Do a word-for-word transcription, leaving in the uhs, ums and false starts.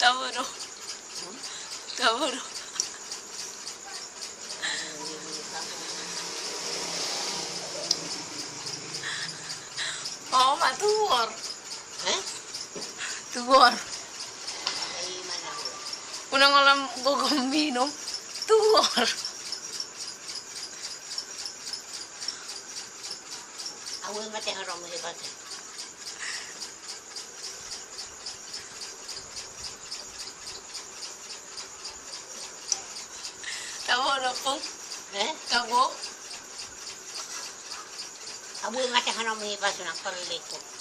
Tabo do. Tabo do. Oh, ma tuor. Eh? Tuor. Unang holan gogo minum. Tuor. Au ma teha romo he bate. Tabo do, Pung. Eh? Tabo. Au ma teha romo he bate na pale ko.